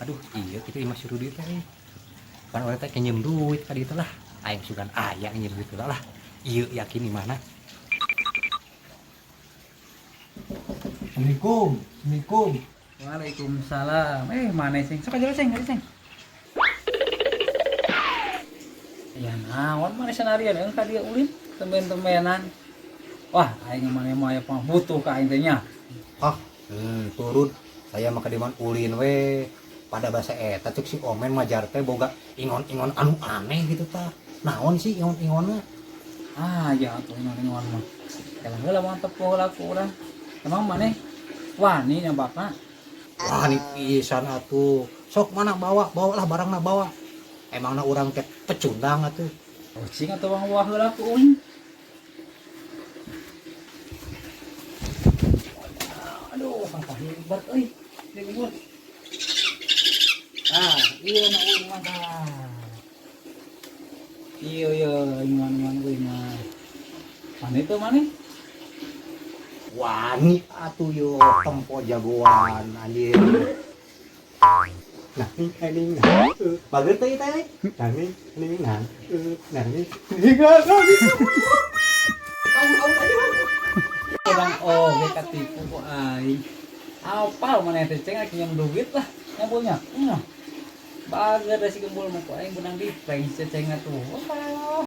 Aduh, iya kitu imah si Rudi teh. Kan urang teh nginjem duit ka ditu lah. Aing sugan aya nginjem duit lah. Ieu yakin imahna. Assalamualaikum. Assalamualaikum. Waalaikumsalam. Mana sing? Sok aja sing, aja sing. Ya naon mana sanarian euy ka dieu ulin temben-tembenan. Wah, aing mana mah aya butuh ka aing teh nya. Ah, turun. Saya mah kadiman ulin we. Pada bahasa eta cek si Omen majar teh boga ingon-ingon anu aneh gitu tah. Naon sih ingon-ingonna? Ah, ya atuh ingon-ingon mah. Yalah heula mantep heula ku urang. Emang maneh wani nyabakna? Wah, ini pisan atuh. Sok mana bawa, bawalah barangna bawa. Emangna urang teh pecundang atuh. Ucing atuh bang wah heula ku uing. Aduh, apa hebat euy. Deui gua. Ah, iya na uing mah tah. Iya iya, ingon-ingon uing mah. Mana itu mana? Wani atuh yo tempo jagoan anjir. Nah, ning nah. Bager teh teh. Nah, ning ning nah. Nah, ning. Orang oh, ge katipu ku aing. Apal mana teh ceng rek nginjem duit lah nyambulnya. Bager da si gembul mah ku aing benang di prank si ceng atuh. Wah.